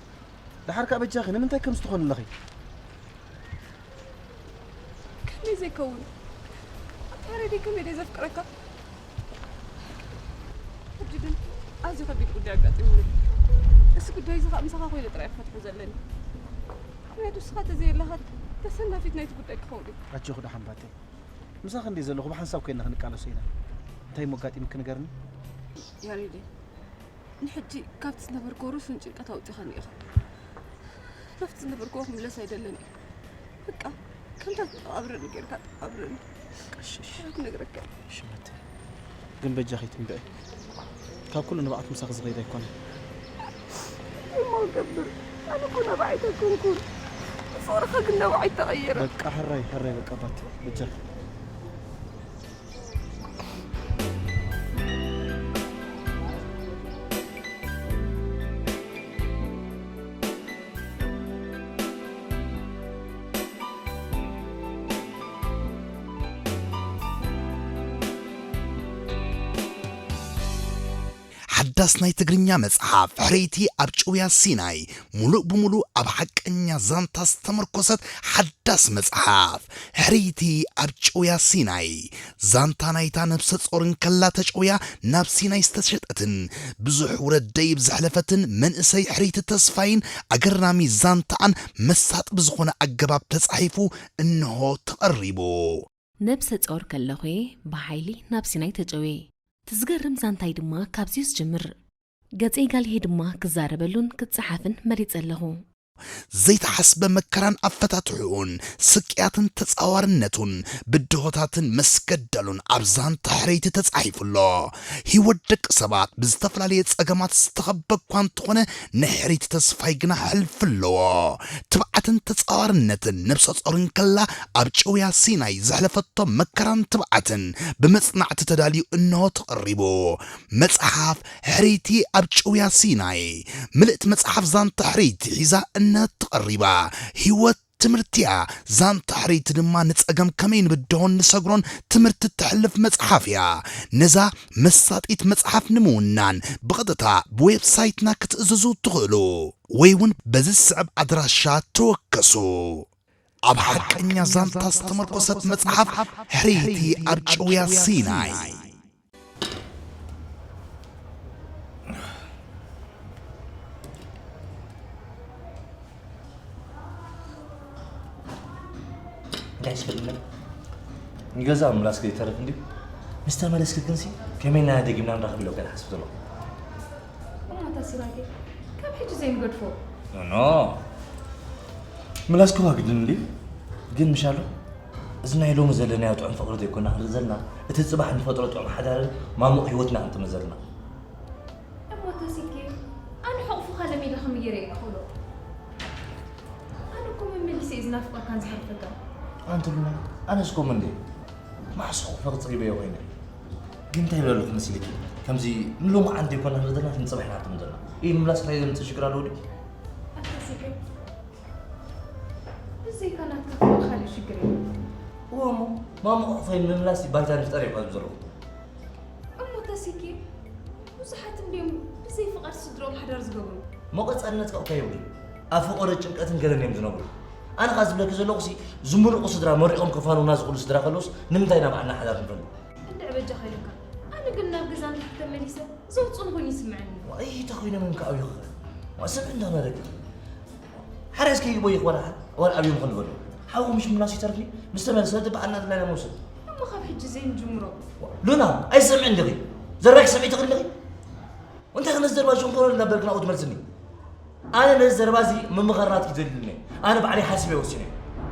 ደሓር ከኣ በጃኺ ንምንታይ ከምዚ ትኾኒ ኣለኺ? ከመይ ዘይከውን? ኣታ ያሬደይ ከመይ ደይ ዘፍቅረካ? ሕጂ ግን ኣዝዩ ከቢድ ጉዳይ ኣጋጢሙኒ። እዚ ጉዳይ እዚ ከኣ ምሳኻ ኮይነ ጥራይ ክፈትሖ ዘለኒ። ምኽንያቱ ንስኻ ተዘየለኻ ተሰናፊት ናይቲ ጉዳይ ክኸውን እዩ። ኣጆኺ ደሓን ባተይ። ምሳኺ እንድየ ዘለኹ ብሓንሳብ ኮይና ክንቃለሶ ኢና። እንታይ እሞ ኣጋጢሙኪ ንገርኒ? ያሬደይ፣ ንሕጂ ካብቲ ዝነበርክዎ ርሱን ጭንቀት ኣውጺኻኒ ኢኻ። ናብቲ ዝነበርክዎ ክምለስ ኣይደልን እየ። በቃ ከምታ ትጠቓብረኒ ጌርካ ጠቓብረኒ። እሺ፣ እሺ። እንታይ ክነግረካ? እሺ፣ መተ ግን በጃኺ ትንብዒ። ካብ ኩሉ ንብዓት ምሳኺ ዝኸይድ ኣይኮነን። እሞ ገብር፣ ኣነ እኮ ነባዒት ኣይኮንኩን። ፍቕርኻ ግን ነባዒት ተቐይረ። በቃ ሕራይ፣ ሕራይ፣ በቃ ባት፣ በጃኺ። ሓዳስ ናይ ትግርኛ መጽሓፍ ሕርይቲ ኣብ ጭውያ ሲናይ፣ ሙሉእ ብሙሉእ ኣብ ሓቀኛ ዛንታ ዝተመርኮሰት ሓዳስ መጽሓፍ። ሕርይቲ ኣብ ጭውያ ሲናይ፣ ዛንታ ናይታ ነብሰ ጾር እንከላ ተጨውያ ናብ ሲናይ ዝተሸጠትን ብዙሕ ውረድ ደይብ ዘሕለፈትን መንእሰይ ሕርይቲ ተስፋይን ኣገራሚ ዛንታኣን መሳጢ ብዝኾነ ኣገባብ ተጻሒፉ እንሆ ተቐሪቡ። ነብሰ ጾር ከለኹ'የ ብሓይሊ ናብ ሲናይ ተጨውየ። እቲ ዝገርም ዛንታይ ድማ ካብዚ'ዩ ዝጅምር። ገጸይ ጋልሄ ድማ ክዛረበሉን ክጸሓፍን መሪጸ ኣለኹ። ዘይተሓስበ መከራን ኣፈታትሕኡን፣ ስቅያትን ተጻዋርነቱን፣ ብድሆታትን መስገደሉን ኣብ ዛንታ ሕርይቲ ተጻሒፉ ኣሎ። ህይወት ደቂ ሰባት ብዝተፈላለየ ጸገማት ዝተኸበ እኳ እንተኾነ፣ ናይ ሕርይቲ ተስፋይ ግና ሕልፊ ኣለዎ። ትብዓትን ተጻዋርነትን ነብሰ ጾር እንከላ ኣብ ጭውያ ሲናይ ዘሕለፈቶ መከራን ትብዓትን ብመጽናዕቲ ተዳልዩ እንሆ ተቐሪቡ። መጽሓፍ ሕርይቲ ኣብ ጭውያ ሲናይ። ምልእቲ መጽሓፍ ዛንታ ሕርይቲ ሒዛ እንሆ ተቐሪባ። ህይወት ትምህርቲ እያ። ዛንታ ሕርይቲ ድማ ንጸገም ከመይ ንብድሆን ንሰግሮን ትምህርቲ እተሕልፍ መጽሓፍ እያ። ነዛ መሳጢት መጽሓፍ ንምውናን ብቐጥታ ብዌብሳይትና ክትእዝዙ ትኽእሉ፣ ወይ እውን በዚ ዝስዕብ ኣድራሻ ተወከሱ። ኣብ ሓቀኛ ዛንታ ዝተመርኮሰት መጽሓፍ ሕርይቲ ኣብ ጭውያ ሲናይ። እንታይ ስብል ንገዛ ምላስ ከይተርፍ እንዲ ምስ ተመለስክ ግንሲ ከመይ ኢና ደጊምና ንራኸብ ኢለ ገና ሓስብ ዘለኹ። እሞ እታ ሲራኬ ካብ ሕጂ ዘይንገድፎ። ኖ፣ ኖ። ምላስ ክዋ ግድን እንዲ ግን ምሻሎ እዚ ናይ ሎሚ ዘለናዮ ጥዑም ፍቕሪ ዘይኮና ክንርኢ ዘለና፣ እቲ ጽባሕ ንፈጥሮ ጥዑም ሓዳርን ማሙቕ ህይወትና ክንጥምር ዘለና። እሞ ተሲኬ፣ ኣነ ሕቑፍኻ ለሚደ ከመይ ገይረ እየ ክኽእሎ? ኣነ እኮ መመሊሰ እየ ዝናፍቐካን ዝሃርፈካን። ኣንቲ ሉና፣ ኣነስ ከምኡ እንድየ። መዓስ ሕቑፈኺ ጸጊበዮ ኮይነ። ግን እንታይ ይብል ኣለኹ መሲልኪ? ከምዚ ንሎሚ ዓንዲ ይኮና ንርድና ክንጽባሕ ኢና ትምደና። ይህ ምላስ ከላይ ዘምጽእ ሽግር ኣለዎ ድዩ? ኣታ ተሲኬ፣ ብዘይካ ናትካ ካልእ ካልእ ሽግር የለን። እዎ እሞ፣ ማሙቕ ሕቑፈይ ንምምላስ ባይታ ንፍጠር እየ እኳ ዝብል ዘለኹ። እሞ ተሲኬ፣ ብዙሓት እንድዮም ብዘይ ፍቓድ ስድርኦም ሓዳር ዝገብሩ። መቐጻልነትካ እኳ የብሉን። ኣብ ፍቕሪ ጭንቀትን ገለን እዮም ዝነብሩ። ኣነ ኸኣ ዝብለኪ ዘለኹሲ፣ ዝምርቑ ስድራ መሪቖም ከፋንዉና ዝኽእሉ ስድራ ከለዉስ፣ ንምንታይ ኢና ባዕልና ሓዳር ንፈልጥ? እንድዒ በጃኻ ኢለካ። ኣነ ግን ናብ ገዛ እንድሕር ተመሊሰ፣ ዘውጽኡኒ ኮይኑ ይስምዐኒ። ዋይ፣ እንታይ ኮይኖም እዮም ከኣ ኣብዩኺ? ዋ፣ ስምዒ እንዳና ደቂ። ሓራይ እስከ ይግቦ ይኽወል ሓ-፣ ወል ኣብዮም ኸል በሉ። ሓው ምሽ ምናስ ይተርፍኒ፣ ምስ ተመልሰ እቲ በዓልና ጥላይ ናይ መውሰድ። እሞ ካብ ሕጂ ዘይንጅምሮ። ሉና፣ ኣይሰምዕን ዲኺ? ዘራይ ክሰምዒ ትኽእል ዲኺ? እንታይ ክነዚ ዘረባ ሽንኮሮ ነበር ግን ኣብኡ ትመልስኒ? ኣነ ነዚ ዘረባ እዚ ምምኻር ናትኪ ዘድልኒ። ኣነ ባዕለይ ሓሲበ ወሲነ።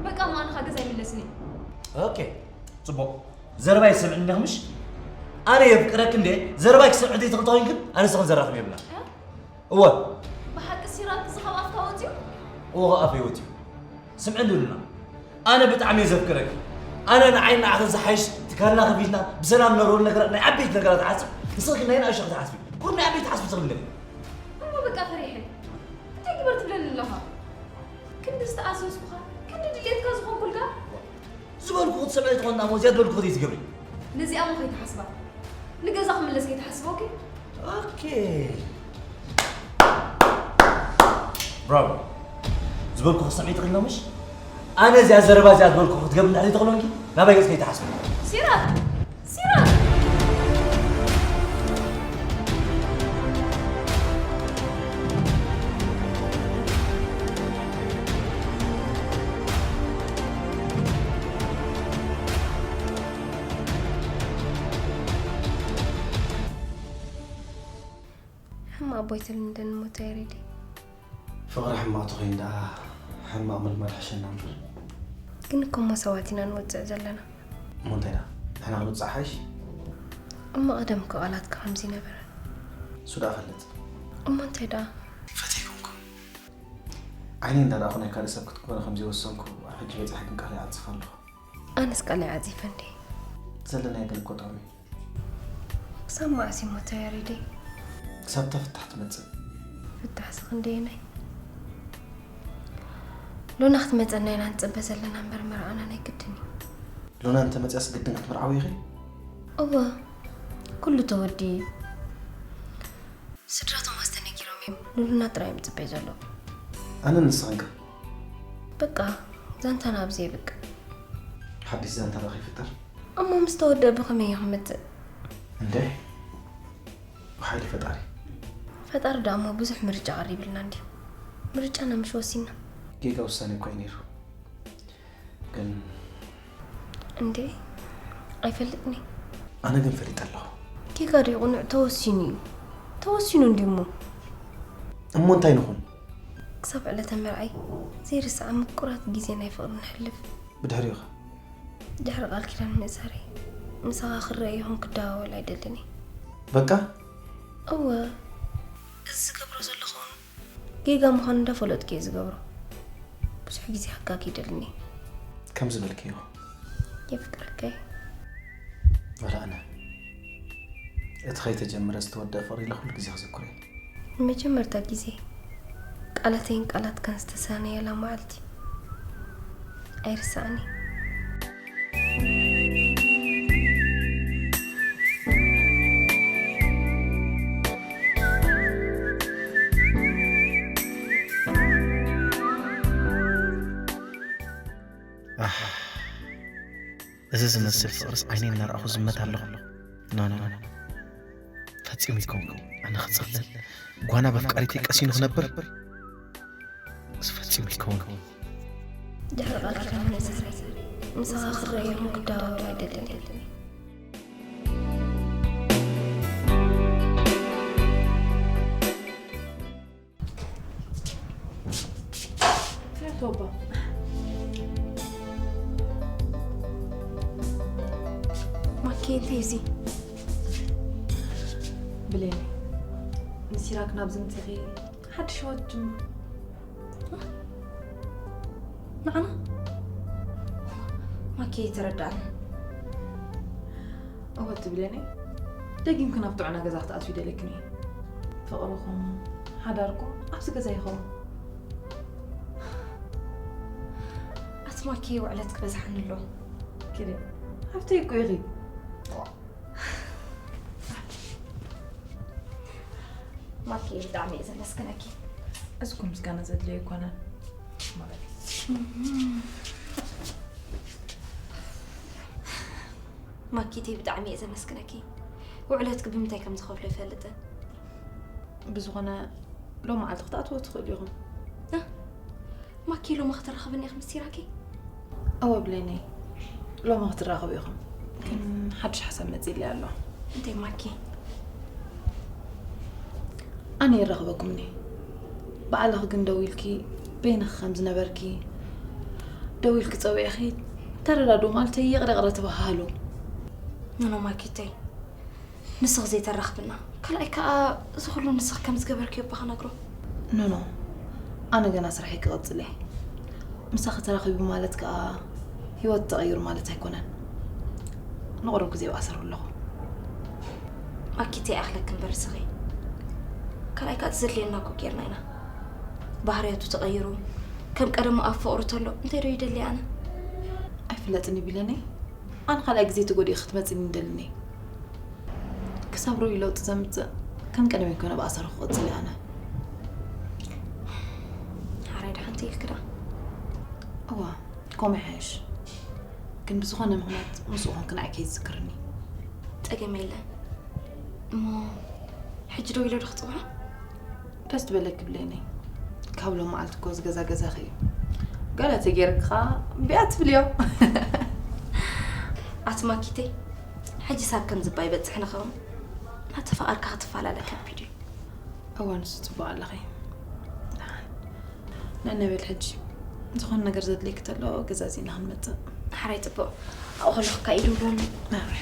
በቃ፣ እሞ ኣነ ካብ ገዛ ይምለስኒ። ኦኬ፣ ጽቡቕ። ዘረባይ ሰምዕኒ ዲኺ ምሽ? ኣነ የፍቅረኪ እንዴ? ዘረባይ ክሰምዕ ዘይትኽእል ተኾይንክን፣ ኣነ ንስኽን ዘራኽብ የብልና። እ? እወ። ብሓቂ ሲራክ እዚ ካብ ኣፍካ ወፂኡ? እወ፣ ካብ ኣፈይ ወፂኡ። ስምዕኒ ሉና፣ ኣነ ብጣዕሚ እየ ዘፍቅረኪ። ኣነ ንዓይን ንዓኽን ዝሓይሽ ትካልና ከፊትና ብሰላም ንነብረሉ ነገራት ናይ ዓበይቲ ነገራት እሓስብ፣ ንስኺ ግን ናይ ንኣሽቱ ክትሓስቢ። ኩሉ ናይ ዓበይቲ ትሓስቢ ትኽእሊ ኢኺ። እሞ በቃ ፈሪሐ። እንታይ ግበር ትብለኒ ኣለኻ? ክንዲ ዝተኣዘዝኩኻ፣ ክንዲ ድሌትካ ዝኾንኩልካ? ዝበልኩ ክትሰምዒ ትኾና እሞ እዚኣ ዝበልኩ ከይትገብሪ። ነዚኣ እሞ ከይትሓስባ። ንገዛ ክምለስ ከይትሓስባ፣ ኦኬ? ኦኬ። ብራቮ። ዝበልኩ ክትሰምዒ ትኽእሊ ዶ ምሽ? ኣነ እዚኣ ዘረባ እዚኣ ዝበልኩ ክትገብሪ እንድሕር ዘይትኽእሎ እንኪ ናባይ ገጽ ከይትሓስቢ። ሲራክ! ሲራክ! ሕማቕ ቦይ ተልምደኒ ሞታ ያሬደይ። ፍቕሪ ሕማቕ ተኾይኑ ደኣ ሕማቕ ምልማድ ሕሸና እምበር። ግን እኮ እሞ ሰባት ኢና ንወፅዕ ዘለና። እሞ እንታይ ደኣ ንሕና ክንውፅእ ሓይሽ? እሞ ቀደም እኮ ቃላትካ ከምዚ ነበረ። እሱ ደኣ ፈልጥ። እሞ እንታይ ደኣ? ፈትየኩምኩ። ዓይነይ እንዳረኣኹ ናይ ካልእ ሰብ ክትኮነ ከምዘይወሰንኩ ኣብ ሕጂ በፂሐ ግን ቃል ይዓፅፍ ኣለኹ። ኣነስ ቃል ይዓፂፈ እንዴ? ዘለናዮ ግን እኮ ጥዑም እዩ። ክሳብ መዓስ እዩ ሞታ ያሬደይ? ክሳብ እታ ፍታሕ ትመፅእ። ፍታሕሲ ክንደየናይ? ሎና ክትመፀና ኢና ንፅበ ዘለና እምበር መርዓና ናይ ግድን እዩ። ሎና እንተመፅያስ ግድን ክትምርዓዊ ኢኺ? እወ፣ ኩሉ ተወዲኡ እዩ። ስድራ ቶማስ ተነጊሮም እዮም። ንሉና ጥራይ እዮም ፅበይ ዘለዉ። ኣነ ንስኽን ከ? በቃ ዛንታና ኣብዚ የብቅዕ። ሓድሽ ዛንታ ዶ ከይፍጠር? እሞ ምስ ተወደአ ብኸመይ እዩ ክመፅእ? እንደ ብሓይሊ ፈጣሪ። ፈጣሪ ደኣ እሞ ብዙሕ ምርጫ ቀሪብልና እንድዩ። ምርጫና ምሽ ወሲና። ጌጋ ውሳኔ እኳ እዩ ነይሩ። ግን እንዴ ኣይፈልጥኒ። ኣነ ግን ፈሊጠ ኣለኹ። ጌጋ ድዩ ቅኑዕ ተወሲኑ እዩ። ተወሲኑ እንድዩ እሞ። እሞ እንታይ ንኹን? ክሳብ ዕለተ መርዓይ ዘይርሳዕ ምቁራት ግዜ ናይ ፍቕሪ ነሕልፍ። ብድሕሪኡ ኸ? ድሕሪ ቃል ኪዳን ምእሳረይ ምሳኻ ክረአ ይኹን ክደዋወል ኣይደልን እየ። በቃ? እወ፣ እዚ ዝገብሮ ዘለኹ እውን ጌጋ ምዃኑ እንዳፈለጥኩ እየ ዝገብሮ። ብዙሕ ግዜ ኣጋጊደልኒ። ከም ዝበልክዮ። የፍቅረካ እየ። ወላ ኣነ እቲ ከይተጀመረ ዝተወደአ ፍቕሪ ኢለ ኩሉ ግዜ ክዝክሮ እየ። ንመጀመርታ ግዜ ቃላተይን ቃላትካን ዝተሰነየላ መዓልቲ ኣይርስዓኒ። ኣሕ፣ እዚ ዝመስል ፍቕርስ ዓይነይ እናረኣኹ ዝመት ኣለኹ። ኖ፣ ኖ፣ ኖ። ፈጺሙ ይከውን። ኣነ ክጽለል፣ ጓና በፍቃሪተይ ቀሲኑ ክነብር። እዚ ፈጺሙ ይከውን። ድሕሪ ቃል ኪዳን ምእሳረይ ምሳኻ ክረአ ይኹን ክደዋወል ኣይደልን እየ። ቶባ። ማኪ፣ እንታይ እዚ? ብሌን፣ ንሲራክ ናብ ዝምፅኺ ሓድሽ ህይወት ጅምሩ። ንዓና? ማኪ፣ ተረዳእኒ። እወ፣ ትብለኒ። ደጊምኪ ናብ ጥዑና ገዛ ክትኣትዊ ይደልየክን እየ። ፍቕርኹም፣ ሓዳርኩም ኣብዚ ገዛ ይኸውን። ኣቲ ማኪ፣ ውዕለትኪ በዝሓኒ ኣሎ። ኪደ፣ ሃብተይ እኮ ኢኺ። ማኪ፣ ብጣዕሚ እየ ዘመስግነኪ። እዚ እኮ ምስጋና ዘድልዮ ኣይኮነን። ማኪተይ፣ ብጣዕሚ እየ ዘመስግነኪ። ውዕለትኪ ብምንታይ ከም ዝኸፍሎ ኣይፈልጥን። ብዝኾነ ሎም መዓልቲ ክትኣትዎ ትኽእሉ ኢኹም። እ? ማኪ፣ ሎሚ ክትራኸብኒ ኢኺ ምስ ሲራኪ? እወ ብሌነይ፣ ሎሚ ክትራኸቡ ኢኹም። ግን ሓድሽ ሓሳብ መፂእለይ ኣሎ። እንታይ ማኪ? ኣነ የራኽበኩም እየ። ባዕልኺ ግን ደዊልኪ በይንኺ ከም ዝነበርኪ ደዊልኪ ፀዊዕኺ ተረዳድኡ ማለት ይቕረ ይቕረ ተበሃሃሉ። ኖኖ ማኪተይ፣ ንስኺ ዘይተራኽብና። ካልኣይ ከኣ እዚ ኩሉ ንስኺ ከም ዝገበርክዮ እባ ክነግሮ። ኖኖ፣ ኣነ ገና ስርሐይ ክቕጽል እየ። ምሳኺ ተራኺቡ ማለት ከኣ ህይወት ተቐይሩ ማለት ኣይኮነን። ንቑሩብ ግዜ ይኣሰር ኣለኹ። ማኪተይ፣ ይኣኽለኪ እምበር እስኺ። ካልኣይ ከኣ እቲ ዘድልየና እኮ ጌርና ኢና። ባህርያቱ ተቐይሩ፣ ከም ቀደሙ ኣብ ፍቕሩ ተሎ እንታይ ዶ ይደሊ ኣነ? ኣይ ፍለጥኒ ቢለነይ፣ ኣነ ካልኣይ ግዜ ተጎዲኡ ክትመፅኒ ይደልኒ። ክሳብ ርኡይ ለውጢ ዘምፅእ ከም ቀደመይ ኮነ ብኣሰሩ ክቕፅል እየ ኣነ። ሓራይ ደሓን ትይልክ ዳ? እዋ፣ ከምኡ ይሓይሽ። ግን ብዝኾነ ምኽንያት ምስኡ ኮንክ ንዓይ ከይትዝክርኒ። ጸገም የለን። እሞ ሕጂ ደው ኢለ ዶ ክጽውዖ? ደስ ትበለኪ ብለይነይ። ካብ ሎም መዓልቲ እኮ ዝገዛ ገዛኺ እዩ። ገለ ተገይርካ ቢያ ትብልዮ። ኣቲ ማኪተይ፣ ሕጂ ሳብ ከም ዝባ ይበጽሕ ንኸውን። ናተፋቐርካ ክትፈላለ ከቢድ እዩ። እዋ ንሱ ጽቡቕ ኣለኺ። ደሓን። ነነቤል ሕጂ ዝኾነ ነገር ዘድልየኪ ተሎ ገዛዚእና ክንመጽእ። ሓራይ ጽቡቕ። ኣብኡ ከለኹ እካ ኢሉ እውን። ናብሪ።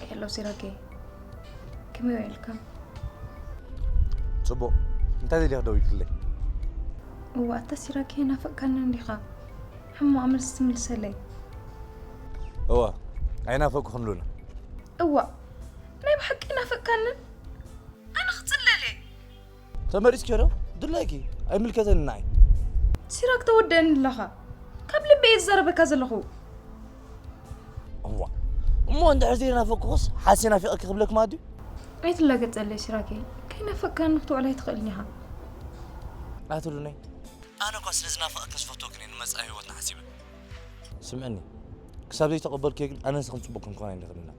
ሄሎ ሲራኬ፣ ከመይ ውዒልካ? ጽቡቕ። እንታይ ደሊኻ ደዊልክለይ? እዋ፣ ኣታ ሲራኬ፣ ናፈቅካኒ እንዲኻ። ሕማቕ መልሲ ትምልሰለይ። እዋ፣ ኣይናፈቅኩኽን ሉና። እዋ፣ ናይ ብሓቂ ናፈቅካኒ? ኣነ ክጽለል እየ። ተመሪጽኪ ዶ? ድላይኪ ኣይምልከተኒ ንዓይ። ሲራክ፣ ተወደአኒ ኣለኻ። ካብ ልበይ እየ ዝዛረበካ ዘለኹ። እዋ፣ እሞ እንድሕር ዘይናፈቅኩኽስ ሓንሲ ናፊቐኪ ክብለኪ ማለት ድዩ? ኣይትላገጸለይ ሲራኬ። ከይናፈቅካኒ ክትውዕል ኣይትኽእልን ኢኻ። ኣቲ ሉናይ፣ ኣነ እኳ ስለ ዝናፈቐክን ዝፈትወክን እየ ንመጻኢ ህይወትና ሓሲበ። ስምዕኒ፣ ክሳብ ዘይተቐበልክዮ ግን ኣነን ንስኽን ጽቡቕ ክንኮን ኣይንኽእልን ኢና።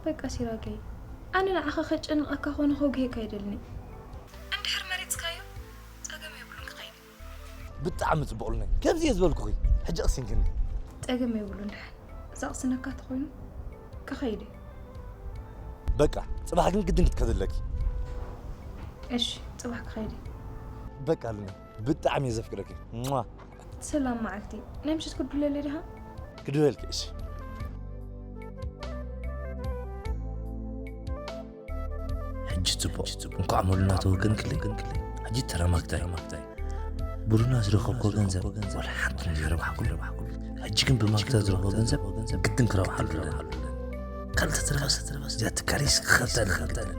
በቃ ሲራኬ፣ ኣነ ንዓኻ ከጨንቐካ ኮነ ከጉህየካ ኣይደልን እየ። እንድሕር መሪጽካዮ፣ ጸገም የብሉን ክኸይድ። ብጣዕሚ ጽቡቕ ሉናይ፣ ከምዚ እየ ዝበልኩኺ። ሕጂ ኣቕሲንክኒ። ጸገም የብሉን ደሓን። ዘቕስነካ ተኾይኑ ክኸይድ እየ። በቃ፣ ጽባሕ ግን ግድን ክትከደለኪ። እሺ፣ ጽባሕ ክኸይድ እየ። በቃ ሉናይ፣ ብጣዕሚ እየ ዘፍቅረኪ። ሟ። ሰላም መዓልቲ። ናይ ምሸት ክድውለለይ ዲኻ? ክድውለልኪ፣ እሺ። ሕጂ ጽቡቕ። እንኳዕ መሉና ተወገንክለይ። ሕጂ ተረማግታይ። ብሉና ዝረኸብኮ ገንዘብ ወላ ሓንቲ ዘይረባሕኩሉ። ሕጂ ግን ብማግታ ዝረኸቦ ገንዘብ ግድን ክረብሓሉ ኣለኒ። ካልተ ተረፈስ፣ እዚኣ ትካለይስ ክኸፍታ ኣለኒ።